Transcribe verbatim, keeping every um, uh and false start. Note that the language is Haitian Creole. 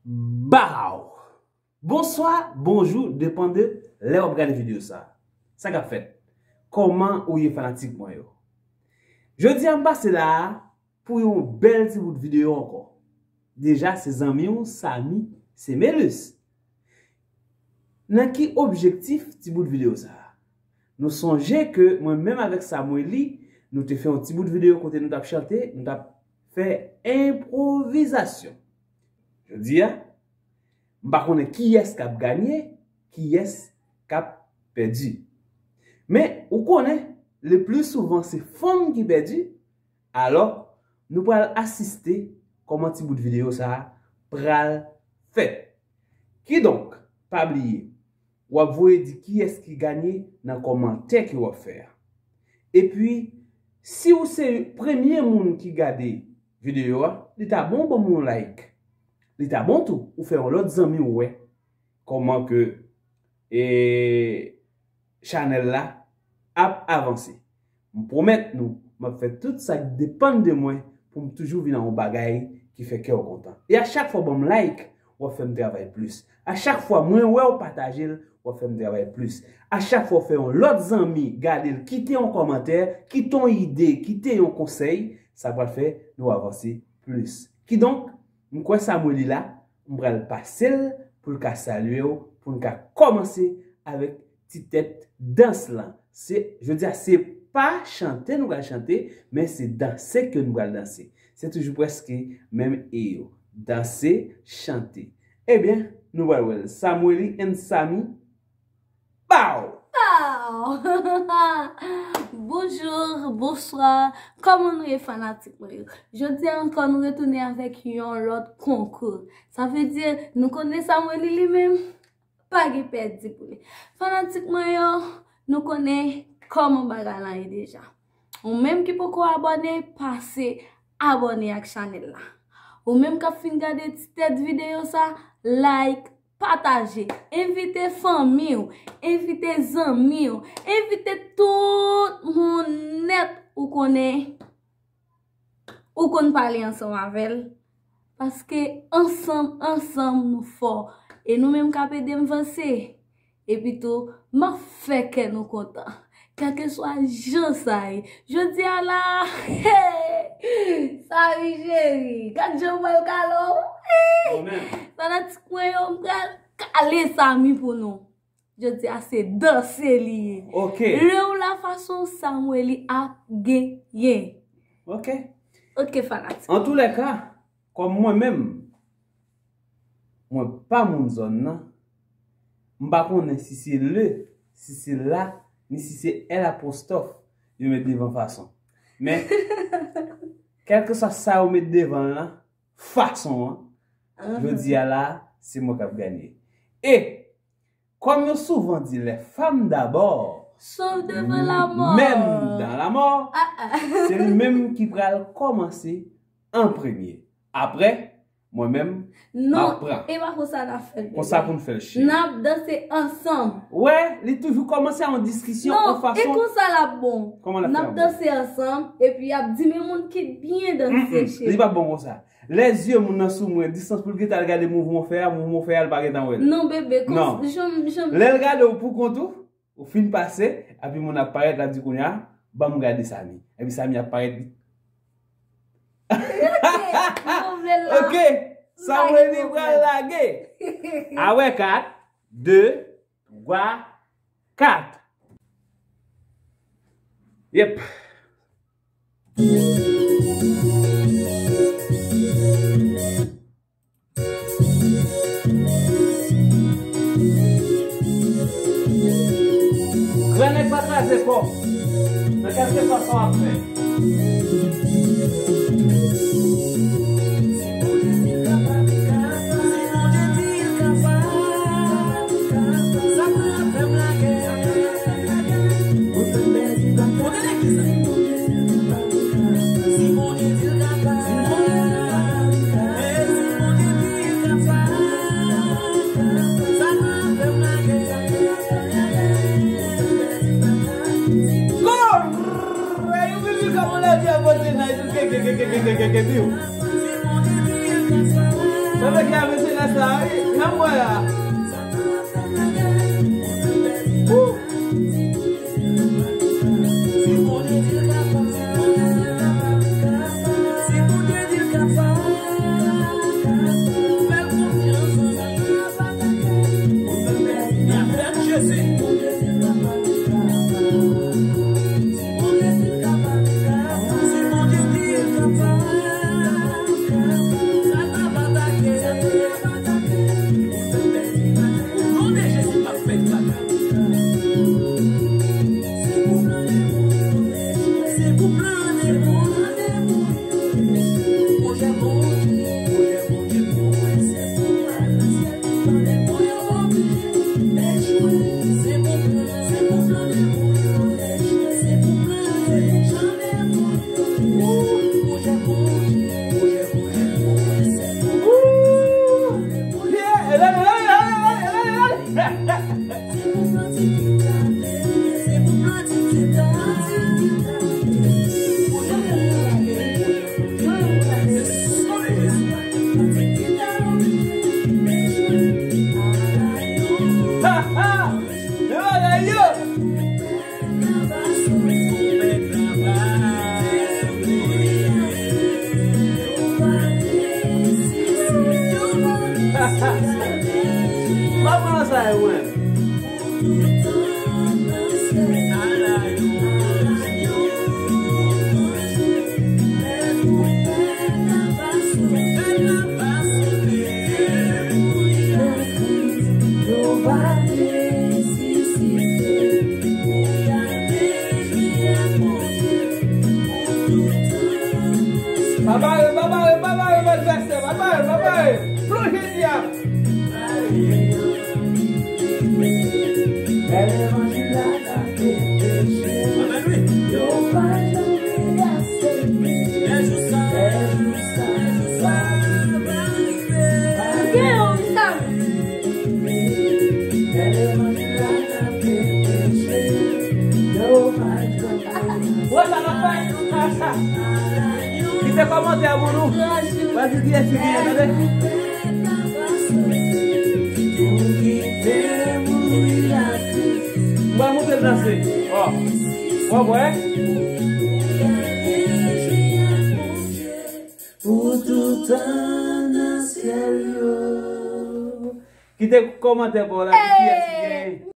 Baw! Bonswa, bonjou, depann de lè w ap gade videyo sa. Sa k ap fèt? Kòman ou ye, fanatik mwen yo? Jodi a m pase la a pou yon bèl ti bout videyo ankò. Deja, se zanmi w, Samy Semelus. Nan ki objektif ti bout videyo sa a? Nou sonje ke mwen menm avèk Samueli, nou te fè yon ti bout videyo kote nou t ap chante, nou t ap fè enpwovizasyon. Jodi a, m pa konnen kiyès k ap ganye, kiyès k ap pèdi. Men, ou konnen, le pli souvan, se fanm ki pèdi, alò, nou pral asiste kòman ti bout videyo sa a pral fèt. Kidonk, pa bliye, w ap voye di kiyès ki ganye nan kòmantè ke w ap fè a. Epi, si w se premye moun ki gade videyo a, li ta bon w ban m yon like. Li ta bon tou, ou fè yon lòt zanmi w wè kòman ke, e, chanèl la ap avanse. M pwomèt nou, m ap fè tout sa k depann de mwen pou m toujou vin a yon bagay ki fè kè w kontan. E a chak fwa w ban m like, w ap fè m travay plis. A chak fwa mwen wè w pataje l, w ap fè m travay plis. A chak fwa w fè yon lòt zanmi gade l, kite yon kòmantè, kite yon ide, kite yon konsèy, sa pral fè nou avanse plis. Kidonk, m kwè Samueli la, m pral pase l pou l ka salye w, pou n ka kòmanse avèk ti tèt dans lan. Se, jodi a, se pa chante nou pral chante, men se danse ke nou pral danse. Se toujou prèske menm e yo. Danse, chante. Ebyen, nou pral wè l. Samueli and Samy. Pow! Pow! Bonjou, bonswa. Kòman nou ye, fanatik mwen yo? Jodi a ankò, nou retounen avèk yon lòt konkou. Sa vle di, nou konnen Samueli li menm, pa gen pèdi pou li. Fanatik mwen yo, nou konnen kòman bagay lan ye deja. Ou menm ki poko abòne, pase abòne ak chanèl la. Ou menm k ap fin gade ti tèt videyo sa, like, pataje, envite fanmi w, envite zanmi w, envite tout moun nèt ou konnen, ou konn pale ansanm avè l, paske ansanm, ansanm nou fò, e nou menm k ap ede m vanse. Epi tou, m ap fè kè nou kontan. Kèlkeswa jan sa ye. Jodi a la, hey! Samy cheri, gad jan m pral kale w. Hey! Fanatik mwen yo, m pral kale Samy pou nou. Jodi a se danse li ye. Ok. Lè w la fason Samueli ap genyen. Ok. Ok, fanatik. Antoulèka, kòm mwen menm, mwen pa moun zòn nan, m pa konnen si se le, si se la, ni si se L apostwòf yo met devan fason. Men, kèlkeswa sa yo met devan l lan, fason an, jodi a la, se mwen k ap ganye. E, kòm yo souvan di, les femmes d'abord, sauf devant la mort, même dans la mort, se li menm ki pral kòmanse an premye. Apre, mwen menm, m ap pran. Non, e pa konsa n ap fè l, bebe. Konsa pou n fè l, cheri. N ap danse ansanm. Wè, li toujou kòmanse a yon diskisyon, yon fason. Non, e konsa l ap bon. Kòman l ap fè a bon? N ap danse ansanm, epi y ap di, men moun ki byen danse, cheri. Li p ap bon konsa. Lè zye moun nan sou mwen, distans pou l gentan al gade mouvman w fè a, mouvman w fè a, l pa gentan wè l. Non, bebe, non. Jan, jan. Lè l gade w pou kont ou, ou fin pase, epi moun ap parèt, l ap di kounye a, ban m gade Samy. Epi Samy ap parèt. Ok, Samueli pral lage. Awè, kat, de, twa, kat. Yep. Grannèg pa kraze kò w nan kèlkeswa sa w ap fè. Mwen vle ki ave se lè sa, wi. Nan mwen a. Wou. Kòman sa ye, mwen? Pa bare, pa bare, pa bare, manifeste, pa bare, pa bare. Plonje dyab. Amen, wi. Gen yon sa. Wè sa n ap fè? Kite kòmantè pou nou. Pral di kiyès ki genyen, tande. Mwen montre l danse. Ò. Wè, wè. Pou toutan nan syèl yo. Kite kòmantè pa w la, di kiyès ki genyen.